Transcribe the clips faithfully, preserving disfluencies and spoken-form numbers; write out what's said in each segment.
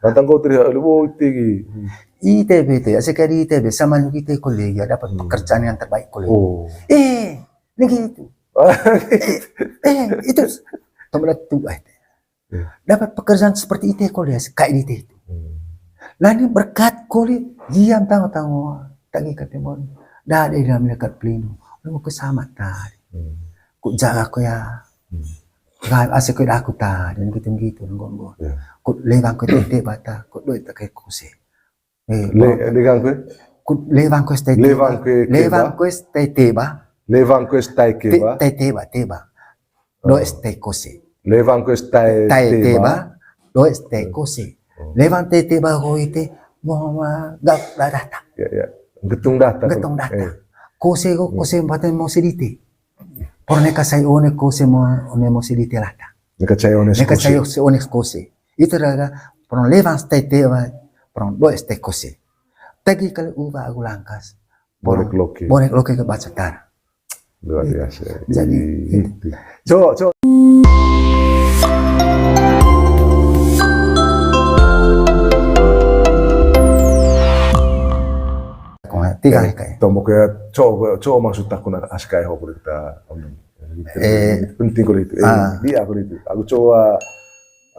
Tantang kau tadi, aduh, oh, ite gi. Ite be, ite, asik kali ite be, sama juga ite kole ya, dapat pekerjaan yang terbaik kole. Oh. Eh, ini gitu. Eh, eh, itu. Temen tuh, eh, Iya. Dapat pekerjaan seperti ite kole, kayak ite itu. Hmm. Lah ini berkat kole, diam tango-tango, tagi katemon. Dah ada dalam dekat pelindung. Lu mau ke sama tadi. Hmm. Ku jaga ko ya. Hmm. Gak asik ko aku tadi, gitu-gitu, ngomong. Iya. Ku lewang ko tete bata, ku doit tak kayak kose. Eh, Le-, legang kue? Ku-, lewang kue stai teba. Lewang kue keba? Lewang kue stai teba. Lewang kue stai keba? Te-, tai teba, teba. Doe stai kose. Lewang kue stai teba. Tai teba, doe stai kose. Oh. Lewang tai teba ko ite, mo ma, gak, gak data. Ya, ya. Getung data. Getung data. Eh. Kose ko, kose mpaten mo sedite. Por neka sai one kose mo, one mo sedite lata. Neka sai one kose. Neka sai one kose. Itu raga, por lewang stai teba, por doe stai kose. Tagi kali uba agu langkas. Borek loke. Borek loke ke baca tara. Luar biasa. Jadi, gitu. Coba, coba. Tiga kali. Tomo ke, coba, coba maksud aku nak asik kayak apa kita. Eh, penting kalau itu. Eh, dia aku itu. Aku coba,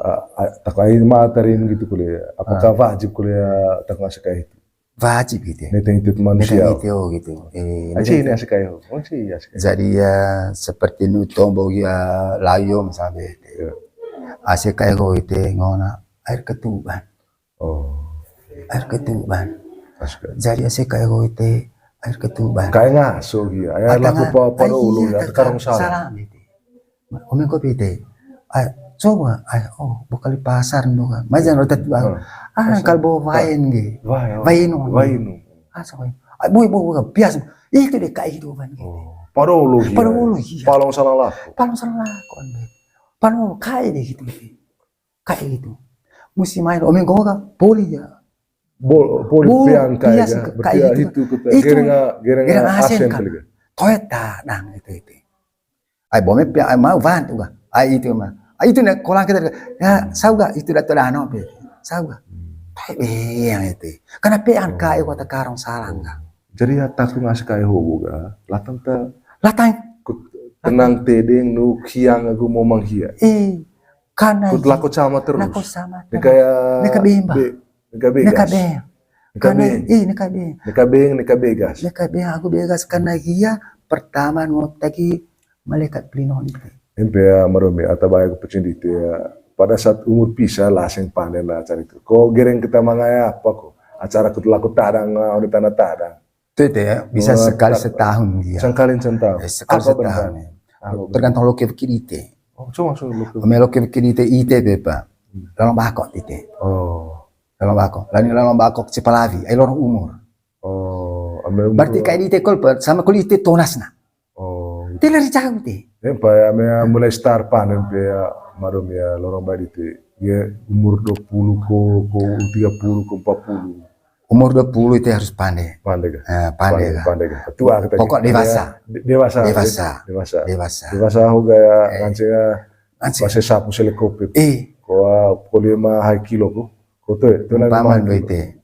ah, ah, tak air mata rin gitu kuliah. Apakah wajib kuliah tak asik kayak itu? Wajib gitu ya. Neta itu manusia. Neta itu gitu. Eh, Aci ini asik kayak. Oh, sih, asik kayak. Jadi ya, seperti nu tombo ya, layong sampai. Iya. Asik kayak gue itu ngona air ketuban. Oh. Air ketuban. Asik kayak. Jadi asik kayak gue itu air ketuban. Kayak ngaso gitu. Air laku pa-, pada ulu ya, karung salam. Salam gitu. Ome kopi te. Ai, coba, ai, oh, bokali pasar ndo kan. Majan rota tu. Ah, kal bo wain ge. Wain. Wain. Wain. Ah, so wain. Ai, boy, boy, boy, biasa. Itu deh kayak gitu kan. Oh, parolo iya. Parolo iya. Palong salah laku. Palong salah laku kan. Parolo kayak deh gitu. Kayak gitu. Musim main ome gua kan poli ya. Bol-, poli piang kayak ya. Berarti itu kita. Gereng, gereng asen kan. Toeta dang itu, itu. Ai, bome pia, ai, mau van tu ga. Ai, itu mah. Ai, itu ne kolang kita. Ya, sau ga itu datu dano pe. Sau ga. Tapi yang itu. Karena pe angka e kota karong salang ga. Jadi ya takut ngasih kayak hobo ga. Latang te. Latang. Kut tenang tedeng nu kiang aku mau manghia. Eh, karena kut lako sama terus. Lako sama terus. Neka bemba. Neka begas. Neka beng. Neka beng. Ih, neka beng. Neka beng, neka begas. Neka beng, aku begas karena hia pertama nu tagi malaikat pelindung itu. Empe ya, Maromi, ata bae aku pecin dite ya. Pada saat umur pisa lah seng pande lah acara itu. Ko gereng kita mangaya apa ko? Acara kut lako tadang, ah, oleh tanah tadang. Itu, itu ya, bisa sekali setahun dia. Sekali setahun. Eh, sekali setahun ya. Tergantung loke kiri te. Oh, cuma loke. Ome loke kiri te ite pe, Pak. Lorong bakok ite. Oh. Lorong bakok. Lani lorong bakok Cipalawi, ai lorong umur. Oh, ame berarti kayak di tekol pe, sama kul ite tonas na. Oh. Te lari jauh te. Empa ya, ame mulai start panen pe ya, Maromi ya, lorong bae dite. Ya, umur dua puluh ko, ko tiga puluh ko empat puluh. Umur dua puluh itu harus pande. Pande ga? Eh, pande ga? Pande ga? Tua kita. Pokok dewasa. Dewasa. Dewasa. Dewasa. Dewasa. Dewasa ho gaya nganceng. Masih sapu selekopit. Eh. Ko, ko lima high kilo ko. Ko tu, tu umpama do ite.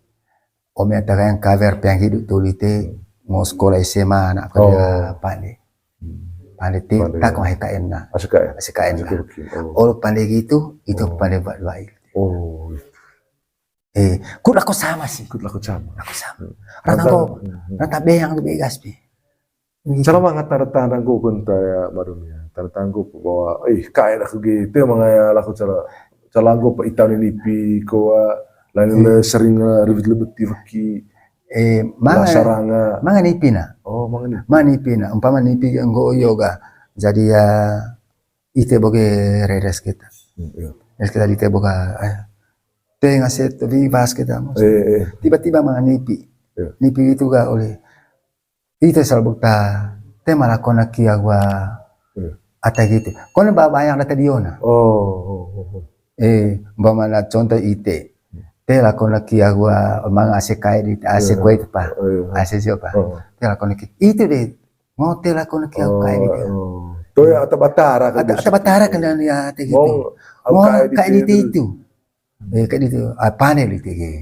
Ome ata kayang kawer peang hidup tuli te, mau sekolah S M A anak kerja pande. Pande te, tak mau H K M na. H K M. Olo pande gitu, itu pande buat dua itu. Oh. Eh, kut lako sama sih. Kut lako sama. Lako sama. Rata ko, rata beang tu begas pi. Cara manga tanda-tanda nggo pun ta ya, Maromi ya. Tanda-tanda nggo pun bahwa, eh, kayak aku gitu, emang ya laku cara, cara nggo pa ita ni nipi, ko, ah, lain le sering, ah, ribet lebet ti weki. Eh, manga, saranga. Manga nipi na. Oh, manga nipi. Manga nipi na. Umpama nipi nggo yoga. Jadi ya, ite boge reres kita. Hmm, iya. Reres kita ite boga, eh, tengah set, tapi bahas kita, Mas. Eh, eh. Tiba-tiba manga nipi. Iya. Nipi itu ga oleh Ite salbuk ta, te mala kona kia gua ata gitu. Kone ba bayang data diona. Oh, oh, oh, oh. Eh, umpamana contoh ite. Te la kona kia gua manga ase kae di, ase kue itu pa. Ase sio pa. Te la kona kia. Itu deh. Mau te la kona kia kae di. Toya ata batara kan. Ata batara kan dan ya te gitu. Mau kae di itu. Eh, kayak gitu, ah, pande lite ge.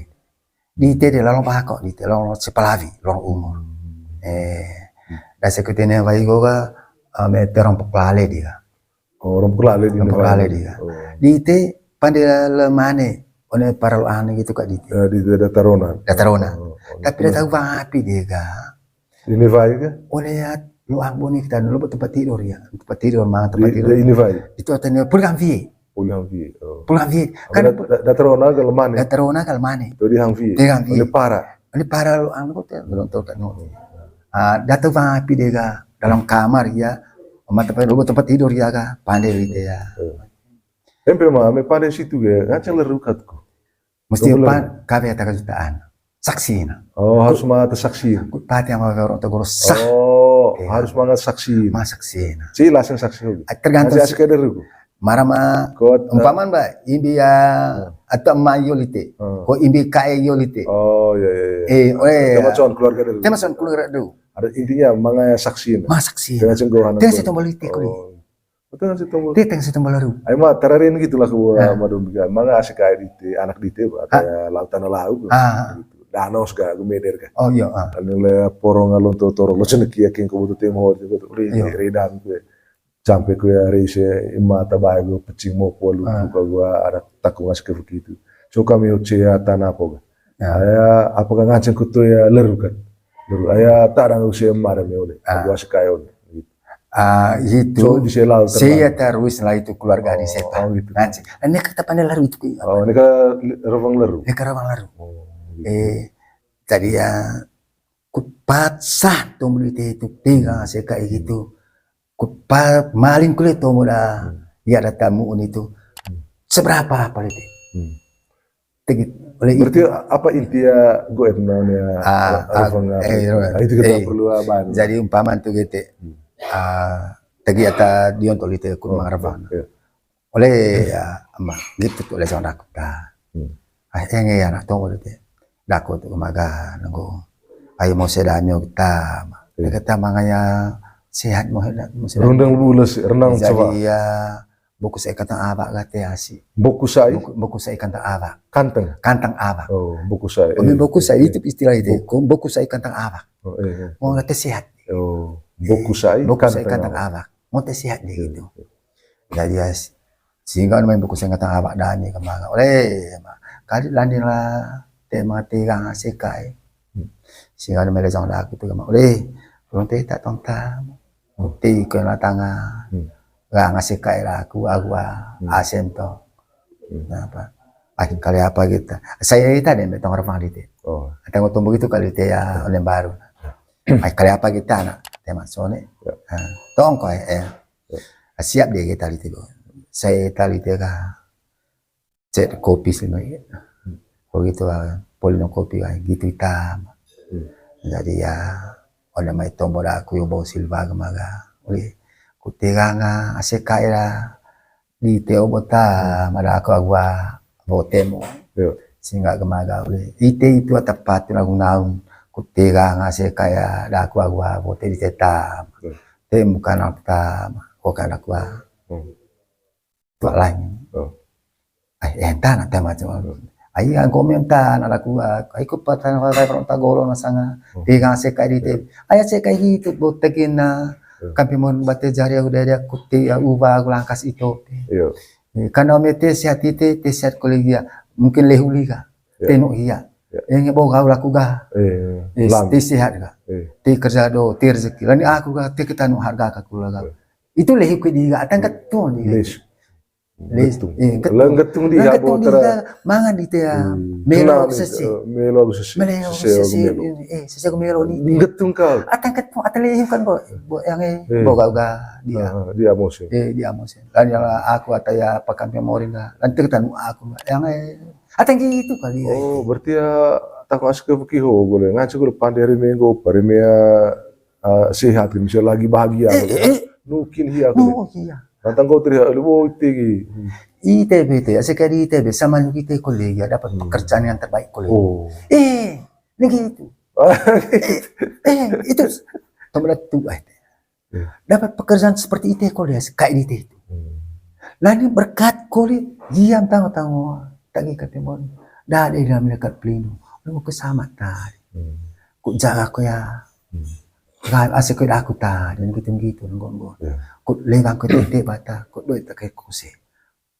Dite de lalong bako, dite lalong sepalawi, lalong umur. Eh, dase kutene wai go ga, ah, me terompok lale dia. Oh, rompok lale di Rompok lale dia. Oh. Dite pande le mane, one para luang gitu kak dite. Ya, di, di Datarona. Datarona. Oh, oh. Tapi da tau wapi dia ga. Ini wai ga? One ya, luang boni kita dulu tempat tidur ya. Tempat tidur, mang tempat tidur. Ini wai. Itu artinya pulang vie. Pulang vie. Oh. Pulang vie. Karena Datarona ga le mane. Datarona ga le mane. Itu di hang vie. Di hang vie. Ini para. Ini para luang kota, belum tahu kan. Ah, da tau wapi dia ga dalam kamar ya. Sama tempat, dulu tempat tidur ya ga, pande dia. Empe ma, me pande situ ge, nganceng leru katku. Mesti pan, kawe ata kejutaan. Saksi na. Oh, harus ma ata saksi. Ku pati ama orang togoro sah. Oh, harus ma ata saksi. Ma saksi na. Si laseng saksi hobi. Ah, tergantung. Masih asik ada ruku. Mara ma, kuat, umpaman ba, imbi ya, atau emak yo lite. Ko imbi kae yo lite. Oh, iya, iya, iya. Eh, oh, iya. Tema soal keluarga dulu. Tema soal keluarga dulu. Ada intinya, mangaya saksi na. Ma saksi. Tengah senggohan. Tengah senggohan lite kuli. Oh. Tengah senggohan. Tengah senggohan lalu. Ayo ma, tararin gitu lah ke madom biga. Manga asik kayak dite, anak dite, kayak lautan laut. Ah. Gitu. Danau segala, gumeder kan. Oh, iya, ah. Anu le porong alon to toro, lo ceneki ya, keng ko butuh tim hor, gitu. Ri, ri, ri, dan gue. Sampe ku ya ri se ima tabae gue pecing mo kualu ka gua ada takung ngasih ke begitu. So kami uce ya tanah apa ga. Ya. Aya apa ga nganceng kutu ya leru kan. Leru aya tadang usia mare me ole. Gua sekae ole. Ah, gitu. So di selau. Saya terus lah itu keluarga di sepa. Oh, gitu. Nganceng. Ini kata pandai laru itu. Oh, ini ka rawang leru. Ini ka rawang laru. Oh, gitu. Eh, tadi ya ku patsah tuh beli teh itu pegang saya kayak gitu. Ku pa-, maling kulit to muda. Ya ada tamu itu. Seberapa apa itu? Tegi, oleh berarti itu. Apa inti ya gue namanya? Ah, itu kita perlu abang. Jadi umpama tuh gitu. Ah, tegi ata dion tolite ku marabang. Oleh ya ama gitu tuh oleh sama aku ta. Ah, enge ya anak tong oleh te. Daku tuh maga nunggu. Ayo mau sedamio kita. Kita mangaya sehat mau sehat. Rendang bulas, rendang coba. Jadi ya boku sai kantang awak gate asi. Boku sai? Boku, boku sai kantang awak. Kantang? Kantang awak. Oh, boku sai. Boku sai itu istilah itu. Boku sai kantang awak. Oh, iya. Mau gate sehat. Oh, boku sai kantang awak. Mau te sehat dia gitu. Jadi ya, sehingga main buku sengatan awak dani kemana. Oleh, kali lani lah, te mati kang sekai. Sehingga main lezang lah gitu kemana. Oleh, belum te tak tonton. Te kena tangan. Gak ngasih kai lah aku, aku asem to. Kenapa? Ah, kali apa kita? Saya itu ada yang betong orang di te. Oh. Ada ngotong begitu kali te ya, oleh baru. Ah, kali apa kita anak? Tema sone. Tongko eh. Siap dia kita lite go. Saya tali dia ka. Cek kopi sih mai. Begitu ah, polino kopi ah, gitu hitam. Jadi ya, ona mai tombo da aku yo bau silva gemaga. Uli, kutiganga ase kaira di teo bota mada aku agua botemo. Sehingga gemaga uli. Ite itu atapatun aku naung. Kutiganga ase kaira da aku agua bote di teta. Te bukan aku ta, bukan aku ah. Tua lain. Ai, enta na tema cuma. Ai, angko menta na aku ah. Ai, ku patan rai pernah ta golo na sanga. Tiga se kai di te. Ai, se kai gitu bote kena. Kampi mon bate jari aku dari aku te ya uba aku langkas itu. Karena mete sehat ite, te sehat kolegia. Mungkin lehu liga. Teno hia. Yang bau gaul aku ga. Te sehat ga. Te kerja do, te rezeki. Lani aku ga, te ketanu harga ka kula ga. Itu lehi ku di ga, atang ketung di ga. Les. Les. Getung. Lang getung di ga, mangan di te ya. Melo sese. Melo sese. Melo sese. Eh, sese ku melo ni. Getung kau. Atang ketung, atang lehi kan bo, bo yang eh, bo gaul ga dia. Dia mose. Eh, dia mose. Lani aku ata ya pakan memorin ga. Lani te ketanu aku yang eh Atang gitu kali ya. Oh, berarti ya tak masuk ke beki ho gole. Ngaco gole pandai reme go, reme ya sehat, bisa lagi bahagia. Nukin hia gole. Tantang kau terlihat lu bo ite gi. Ite bete, ase kali ite be sama lu ite kole ya dapat pekerjaan yang terbaik kole. Oh. Eh, begitu. Eh, itu teman tu eh. Dapat pekerjaan seperti ite kole, kayak ite itu. Nah, ini berkat kole, diam tango-tango. Lagi kata mon, dah ada dalam dekat pelindung. Lu mau ke sama tadi. Hmm. Ku jaga ko ya. Hmm. Gai ase ko daku tadi, gitu-gitu, nggak, nggak. Ya. Ku lewang ko tete bata, ku doit tak kayak kose.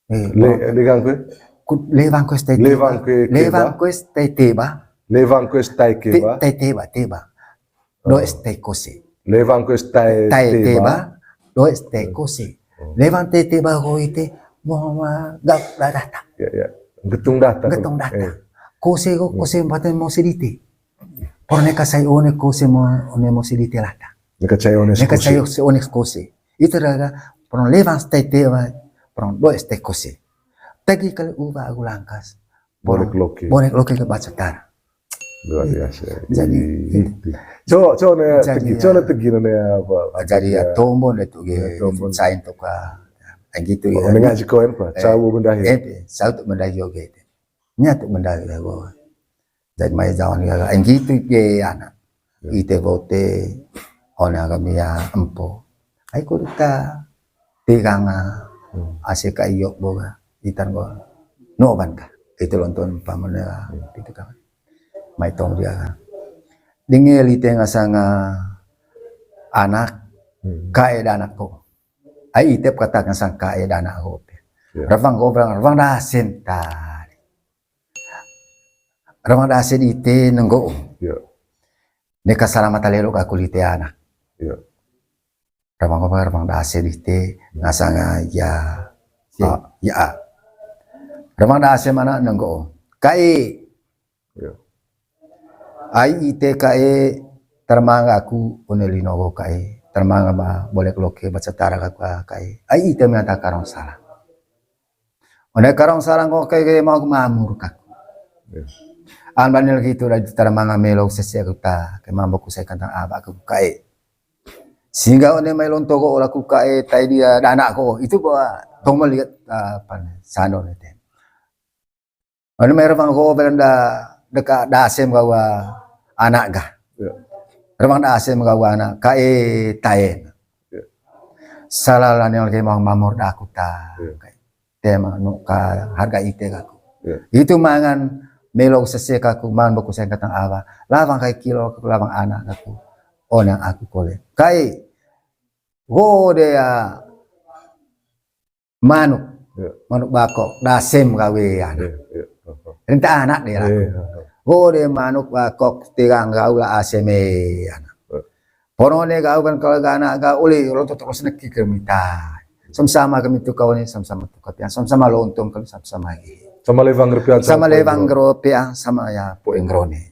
Eh, Le-, legang ko? Ku lewang ko tete. Lewang ko tete ba? Lewang ko tete ba. Lewang ko tete ba? Te-, tete ba, tete ba. Do Oh. este kose. Lewang ko este Tai teba. teba, do este kose. Oh. Lewang tete ba ho ite, mo ma gak dadata. Ya, ya. Getung data. Getung data. Eh. Kose ko, Hmm. kose mpate mo sedite. Por neka sai one kose mo, one mo sedite lata. Neka sai one Neka kose. sai se one kose. Itu raga, por lewang este teba, por do este kose. Tagi kali uba agu langkas. Bonek loke. Bonek loke ke baca tara. Luar biasa. Jadi, Ih, gitu. Cowok, cowok ne Jadi, tegi, ya. cowok ne tegi ne apa? Jadi, ya, Ya. tombo ne tu ge, Ya, tombo. Sain tu ka. Ya, gitu, Oh, ya. Ngaji koen pa, Eh, cowok mendahi. Eh, cowok mendahi oge. Nya tu mendahi ya, gua. Jadi, mai jawan ya, gitu ge, anak. Ya. Ite bote, ona kami ya, empo. Ai, kudu ta, Tiga nga, Hmm. ase ka iyo boga, itan go, no ban ka, itu lonton pamane, Hmm. itu ka, mai tong dia ka. Dingi lite ngasanga anak, Hmm. kae da anak ko. Ai itep kata ngasang kae da anak ko. Ya. Revang ko, revang, revang da asen tadi. Revang da asen ite nenggo. Ya. Neka salamata lelo ka kulite anak. Ya. Revang apa, revang da ase dite, ngasanga ya, ya, Ah. ya. Revang da ase mana nenggo. Kae. Ya. Ai ite kae, termanga aku, one lino go kae. Termanga ma, boleh loke baca tara aku, ah, kae. Ai ite mata karong salah. One karong salah ngo kae ge mau mamur kaku. Ya. An banil gitu da termanga melo sese aku ta, ke mambo ku sai kantang aba aku kae. Sehingga one mai lonto ko olah ku kae tai dia da anak ko. Itu bahwa tong melihat, ah, apa nih, sando nih, tem. One mai revang ko belanda deka da asem gawa anak ga. Ya. Revang da asem gawa anak kae taen. Ya. Salah lah nel ke mau mamur da aku ta. Ya. Tema no ka harga ite kaku. Ya. Itu mangan melo sese kaku, mangan boku sai katang awa. Lawang kai kilo kaku, lawang anak kaku. Onang aku kole. Kai, go de ya manuk. Ya. Manuk bakok, da asem gawe anak. Ya, ya. Renta anak de ya. Ya, ya. Go de manuk bakok, tegang gawe la asem e anak. Ya. Porone gau kan kalo gana ga uli lonto terus neki kami ta. Sama-sama kami tu kawan ni, sama-sama tu kapian, sama-sama lontong kami sama-sama lagi. Sama lewang rupiah, Sama sama lewang poeng rupiah, sama ya poeng rone.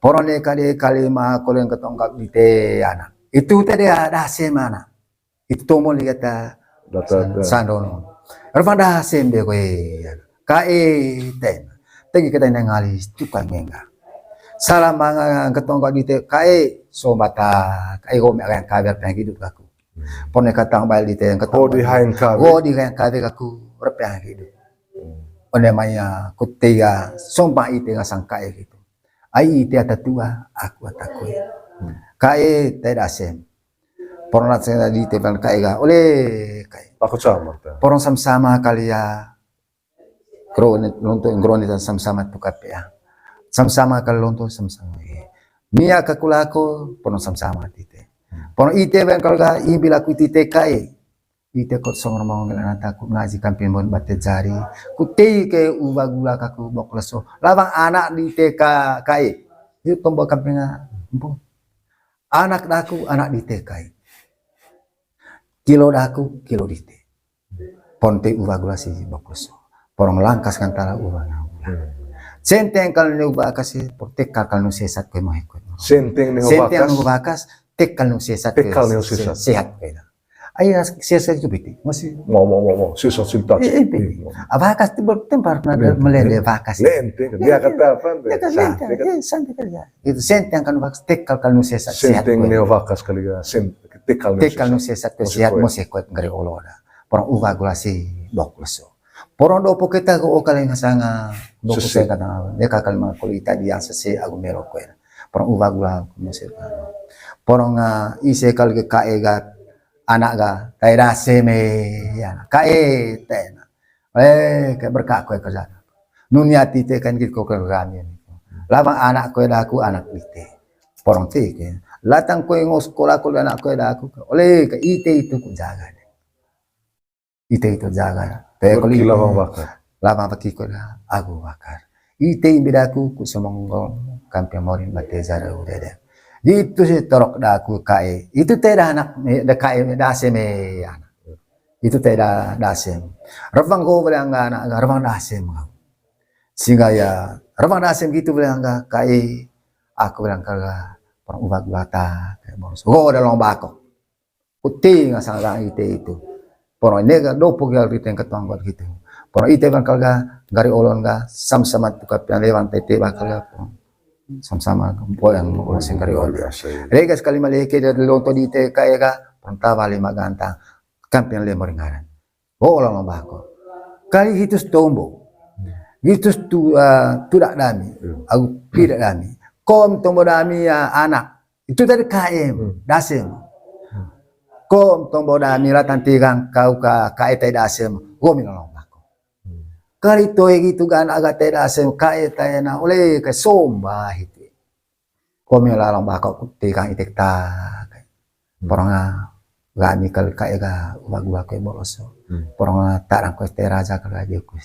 Porone kade kalima koleng ketongkap di te anak. Itu tadi ada semana. Itu tomol ni kata Data, san-, data. Sandono. Revang da sembe koe. Kae ten. Tegi kata nang ngali tukang mengga. Salah manga ketongkap di te kae sombata, kae go me yang kabar peng hidup aku. Hmm. Pone katang bal di te yang ketong. Go di haeng kabe. Go di haeng kabe aku, repeng hidup. Hmm. One maya kutiga, sombang ite ngasang kae gitu. Ai ite ata tua, aku ata koe. Hmm. Kae te da asem. Porong nat seng di te ban kae ga, ole kae. Aku sama ta. Porong sama-sama kali ya. Groni, lonto groni dan sama-sama tu kape ya. Sama-sama kali lonto sama-sama. Mia kakulako, porong sama-sama tite. Hmm. Porong ite ban kalo ga, ibi laku tite kae. Ite kot song romong ngel anata ku ngaji kampin bon bate jari. Ku tei ke uwa gula kaku bok leso. Lawang anak di te ka-, kae. Itu tombo kampin nga, empo. Anak daku, anak di te kae. Kilo daku, kilo di te. Ponte uwa gula si bok leso. Porong langkas kantara uwa nga gula. Hmm. Senteng kal ne uwa kasi, portekal kal nu sesat koe mohe koe. Senteng ne Senteng uwa kas, nu bakas, tekal nu sesat koe. Tekal nu sesat. Se-, sehat koe. Ai, as-, sesat itu biti. Masih. Mau, mau, mau, mau. Sesat sinta. Eh, eh, biti. Iya. Abakas ti bertempar na Iya. melele bakas. Lente, dia Iya, kata iya. apa? Dia kan Sa-, lente. dia kata Eh, santai kerja. Itu senteng kan bakas, tekal kal nu sesat, sehat Senteng koe. ne uwa kas kali ya, sen-, tekal nu Tekal nu sesat. sesat koe, Masih sehat koe. Masih koe ngeri olo da. Porong uwa gula si bok leso. Porong dopo keta ko o kali ngasanga bok Sese. se kata. Dia kakal ma kuli ita dia sese agu melo koe. Porong uwa gula mese ka. Porong, ah, ise kali ke kae ga anak ga, kae da asem e, ya, kae tena. Eh, kayak berkak koe kerja. Nu niat ite kan gitu ko kami. Lawang anak koe daku anak ite. Porong ti ke. Latang koe ngo sekolah ko anak koe daku. Ole ke ite itu ku jaga de. Ite itu jaga. Te ko lawang bakar. Lawang baki ko da, agu bakar. Ite imbi daku ku semonggong kampe morin bate jara udede. Itu si torok daku kae. Itu te da anak, da kae, da ase me anak. Itu te da, da ase. Rewang ko bale angga anak, rewang da ase me. Sehingga ya, rewang da ase gitu bale angga kae. Aku bale angga, pernah ubah gulata, kayak boros. Go da long bako. Kuti ngasang ite itu. Poro ini ga dopo ga ite yang ketuang buat gitu. Poro ite bang kalga gari olon ga sam-sama tuka pian lewang tete bakal ga. Sam-sama boyang boyang sing gari olon. Rega sekali maleke dari lonto di ite kaya ga. Poro tawa lima gantang. Kampian lemo ringaran. Go olon bako. Kali hitus tombo. Hitus tu, ah, tudak dami. Au pidak dami. Kom tombo dami ya anak. Itu tadi kae, da ase. Ko tombo dami la tanti gang kau ka kae tai da ase. Go mi lalong bako. Kali toe gitu gan aga tai da ase kae tai na ole ke somba hiti. Ko mi lalong bako kuti gang itik ta. Poronga gami kali kae ga uba gua koe boloso. Poronga tarang koe te raja kali aja koe.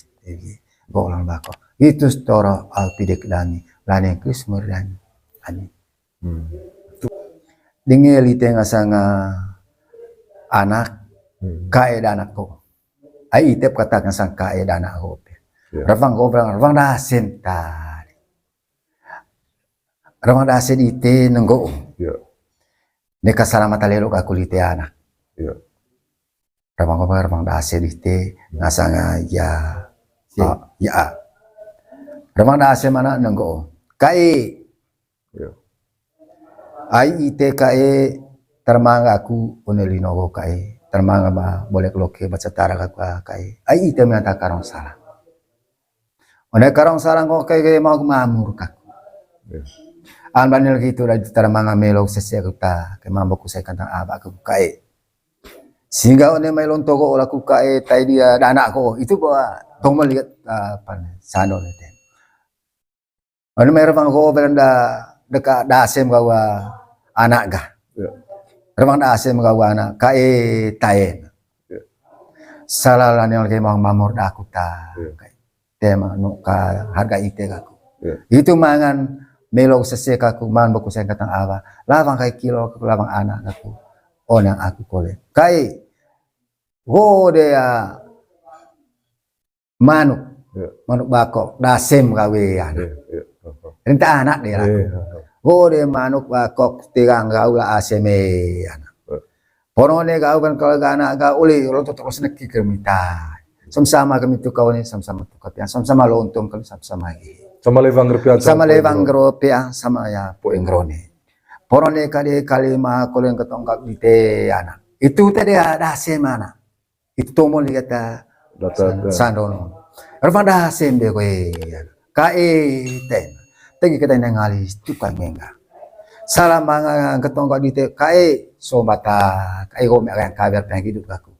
Go lalong bako. Itu setoro au pidik dami. Lane kus merdani. Ani. Dingeli tenga sanga anak, kae da anak ko. Ai itep kata ngasang kae da anak ko. Rewang ko, rewang, rewang da sentari. Rewang da sen ite nenggo. Neka salamata lelo ka kulite anak. Rewang ko, rewang da sen ite ngasanga ya. Ya. Rewang da sen mana nenggo. Kae. Ai ite kae termanga aku one linogo kae. Termanga ma bolek loke baca tara aku kae. Ai ite mengata karong salang. One karong salang ko kae kae mau mamur kaku. An banil gitu da termanga melo sese aku ta. Kae mambo ku saya kantang abak aku kae. Sehingga one mai lontogo olah ku kae tai dia da anak ko. Itu bahwa tong melihat apa nih sando nih. Anu mai rewang ko belanda deka da asem gawa anak ga. Rewang da asem gawa anak kae taen. Salah lani lagi mau mamur da aku ta. Tema nu ka harga ite gaku. Itu mangan melo sese kaku mangan boku saya katang awa. Lawang kai kilo aku lawang anak aku. Onang aku kole. Kai gode ya manuk, manuk bakok, da asem gawe anak. Renta anak de laku. Gode manuk bakok, tigang gaula aseme anak. Porone gau kan kalau ga anak ga uli, lo tuh terus neki ke mita. Sama-sama kami tuh kau nih, sama-sama tuh kopi, sama-sama lontong kami sama-sama lagi. Sama lewang rupiah, sama lewang rupiah, sama ya poeng rone. Porone kade kalima koleng ketongkak di te anak. Itu tadi ada asem anak. Itu tomo ni kata sandono. Rafanda sembe koe. Kae ten. Tegi kata nang ngali tukang mengga. Salam manga ketong kau di te kae sombata kae go me yang kabar peng hidup aku.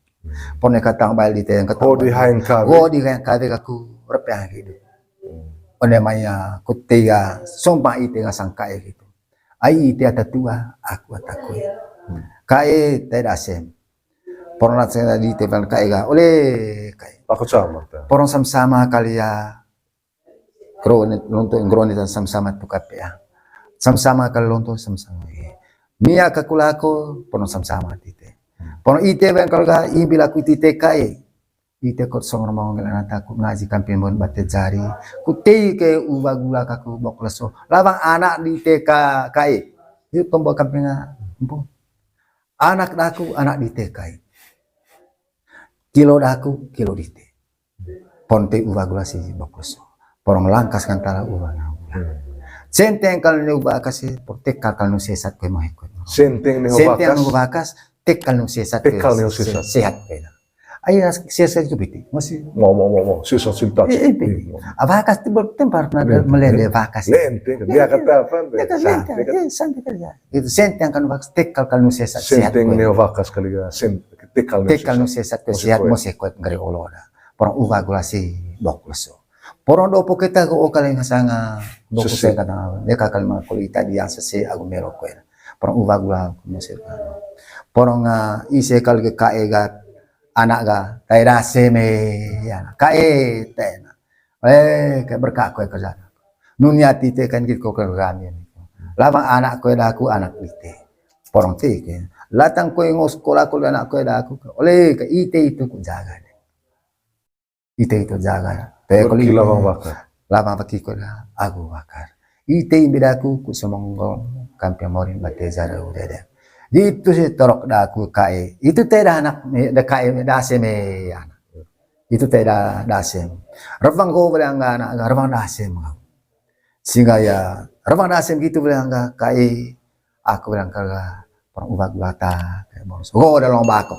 Pone katang bal di te yang ketong. Go di haeng kabe. Go di haeng kabe aku repeng hidup. One maya kutia sompa ite ngasang kae gitu. Ai ite ata tua, aku ata koe. Kae te dasem. Porong na sena di teban kae ga, ole kae. Aku sama ta. Porong sama-sama kali ya. Krone, lonto, krone dan sama-sama tukat ya. Sama-sama kali lonto, sama-sama. Mia kakulako, porong sama-sama tite. Porong ite ben kalau ga, ibi laku tite kae. Ite kot song romong ngel anak aku ngaji kampin bon bate jari. Ku tei ke uba gula kaku bok leso. Lawang anak di te ka, kae. Itu tombol kampin nga, empu. Anak daku, anak di te kae. Kilo daku, kilo di te. Ponte uba gula si bok leso. Porong langkas kantara uba gula. Senteng kalau ni uba kasi, portek kalau nu sesat kue mau ikut. Senteng ni uba kasi, tekal nu sesat. Tekal nu sesat. Sehat kue. Ai sesat itu biti. Masih. Mau, mau, mau, mau. Sesat cinta. Eh, eh, biti. Abakas tu bertempar na melende bakas. Lente, dia kata apa? Dia kata lente. Eh, sampai kali ya. Itu senteng kan bakas tekal kalau nu sesat. Senteng neo bakas kali ya. Tekal nu sesat kue sehat mau sekuat ngeri oloda. Porong uba gula si bok leso. Porong dopo keta ko o kali ngasanga dopo sese kata. Dia kakal ma kuli ita dia sese agu melo ko ena. Porong uwa gula ko mese. Porong, ah, ise kali ke kae ga anak ga tai dase me ya. Kae tena. Eh, kayak berkah ko kerja. Nun yati te kan gitu ko kerja ni. Lama anak ko daku anak ite. Porong te ke. Latang ko ngos sekolah ko anak ko daku. Oleh ke ite itu ku jaga deh. Ite itu jaga. Te ko lawang bakar. Lawang baki ko da, agu bakar. Ite imbi daku ku semonggong kampiang morin bate jara udede. Gitu si torok daku kae. Itu te da anak me, da kae me, dase me anak. Itu te da, dase. Rewang ko beli angga anak, rewang dase me. Sehingga ya, rewang dase gitu beli angga kae. Aku beli angga, pernah ubat gulata, kayak boros. Go da lawang bako.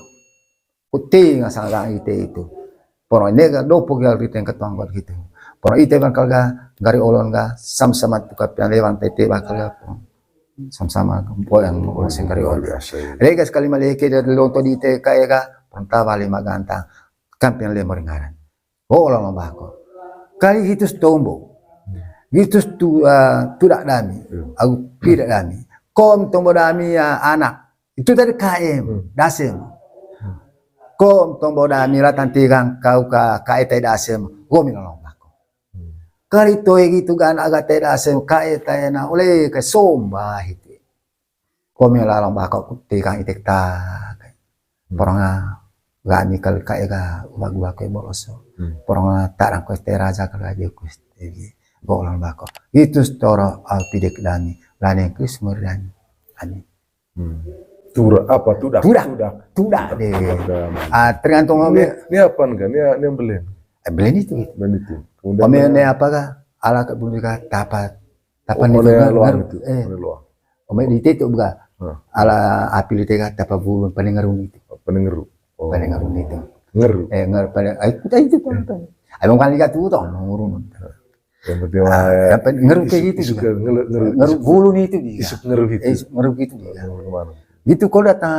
Kuti ngasang ite itu. Porong ini ga dopo gal riteng ketuang buat gitu. Porong ite bangkal ga gari olon ga sama-sama tuka pian lewang tete bangkal ga. Sama-sama boyang boyang sing gari olon. Rega sekali maleke dari lonto di ite kae ga. Porong tawa lima gantang. Kampian lemo ringaran. Oh, lama bako. Kali gitu setombo. Gitu tu, ah, tudak dami. Aku pidak dami. Kom tombo dami ya anak. Itu tadi K M, dasem. Kom tombo dami latang tigang kau ka K E tai dasem, gomi lolong bako. Kali toe gitu gan aga tai dasem, K E tai na oleh ke somba hiti. Gomi lolong bako ku tigang itik tak. Porong gami kali K E ga uba gua kue boloso. Porong tarang kue te raja kali aja kue te. Go lolong bako. Itu setoro au pidek dami. Lane Krismur dami. Amin. Hmm. Tura apa tudak? Tudak. Tudak. Tudak deh. Tudak. Ah, tergantung ini, ini apa enggak? Ini, ini yang belen. Eh, belen itu gitu. Belen itu. Kemudian ome ini apa kah? Ala ke bulu kah? Tapa, tapa nih, ome luang itu. Eh. Ome luang. Ome di itu buka. Ala apil itu kah? Tapa bulu paling ngerung itu. Paling ngeru. Oh. Paling ngerung itu. Ngeru. Eh, ngeru paling. Ayo kita itu kan. Ayo kan lihat tuh toh ngurung. Yang penting mah, ah, ya, ngeru kayak gitu juga. Ngeru, ngeru, ngeru bulu nih itu juga. Isuk ngeru gitu. Eh, isuk ngeru gitu juga. Ngeru kemana? Gitu kalau datang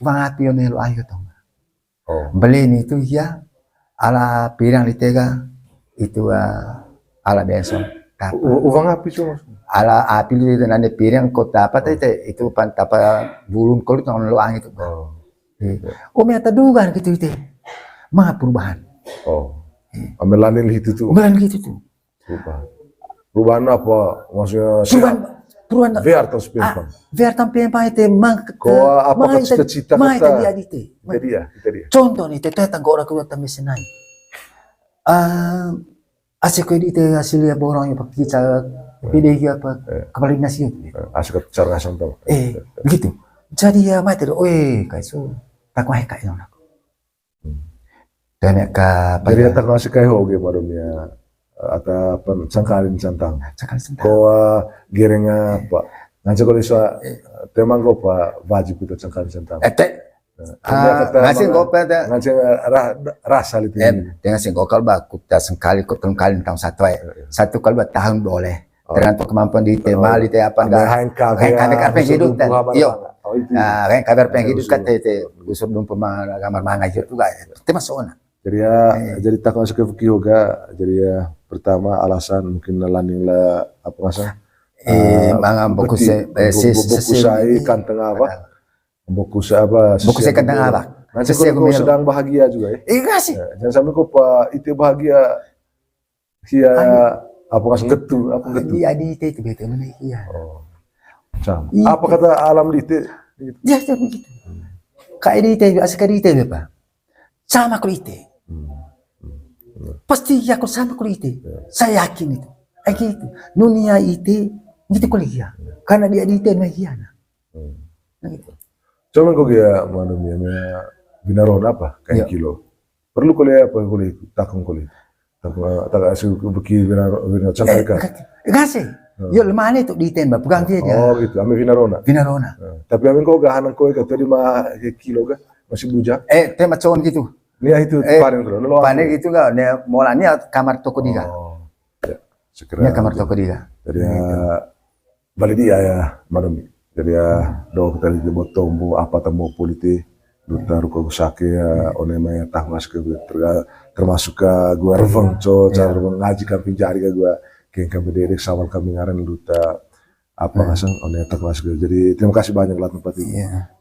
Bang Ati Onelo ayo tong. Oh. Beli nih itu ya, ala pirang di tega, itu, ah, ala benson. Tapa. U-, uang api cuma? Ala api di itu nanti pirang kota apa teh, itu pan tapa bulun kalau tong lo angin itu. Oh. Iya. Oh, meta dugaan gitu itu. Mah perubahan. Oh. Iya. Ambil lanin itu tuh. Ambil lanin gitu tuh. Perubahan. Perubahan apa? Maksudnya perubahan, perubahan. Biar tas pempang. Ah, biar tas pempang itu mang ke, ko apa mang ke cita-cita mang kata? Itu dia di te. Itu dia, itu dia. Contoh nih, teteh tanggo orang kuat tapi senai. Ah, asik kue di te hasil ya borong ya pakai kica pede ya apa kepala dinas ya. Eh, asik cara ngasang tuh. Eh, begitu. Jadi ya mati loh, eh, kayak so tak wah kayak yang aku. Hmm. Dan ya ka apa. Jadi ya? Ata ngasih kayak hoge baru ya. Ata apa sangkalin santang. Sangkalin santang. Ko, ah, gereng apa? Nganca kalau iso temang ko apa wajib kita sangkalin santang. Eh, te, ah, ngasih ko apa te? Nganca, eh, ra-, rasa itu. Eh, dengan sing kokal baku ta sangkali ko tengkalin tahun satu eh. Satu kali dua tahun boleh. Oh. Tergantung kemampuan di tema, di te apa enggak. Hengkang kabar pengen hidup kan. Iyo. Hengkang kabar pengen hidup kan te, te. Usur dum pemang gambar manga itu juga. Tema sona. Jadi ya, jadi tak masuk ke Fuki Hoga. Jadi ya, pertama alasan mungkin laning la apa masa? Eh, manga boku se, eh, boku sai kanteng apa? Boku se apa? Boku se kanteng apa? Nanti kau sedang bahagia juga ya. Iya sih. Jangan sampai kau pa itu bahagia Sia apa ngas getu, apa getu? Iya, di ite itu bete mana iya. Oh. Sama. Apa kata alam di ite? Iya, iya begitu. Kayak di ite, asik di ite apa? Sama kalau ite. Pasti ya kalau sama kalau ite. Saya yakin itu. Kayak gitu. Dunia ite gitu kalau iya. Karena dia di ite nah iya nah. Nah, gitu. Cuman kok ya mana ya, ya, binaron apa kayak kilo. Perlu kole apa kole itu, takung kole. Takung, ah, tak asu beki bina, bina cangkal ka. Enggak sih. Yo lemane tu di temba pegang dia aja. Oh gitu, ame vinarona. Vinarona. Tapi ame ko gahan ko ka tadi mah kilo ka masih bujang. Eh, tema con gitu. Nia itu panen terus. Panen gitu enggak? Nia mola nia kamar toko diga. Oh. Ya, segera. Nia kamar toko diga. Jadi ya, balik dia ya, madam. Jadi ya, do kita di buat tombo apa tombo polite. Duta Ruko Gusake ya, one mai tah masuk ke terga-, termasuk ke gua reveng co, cara reveng ngaji kami jari ke gua keng kami dedek sawal kami ngaran duta apa ngasang one tah masuk ke. Jadi terima kasih banyak lah tempat ini. Iya.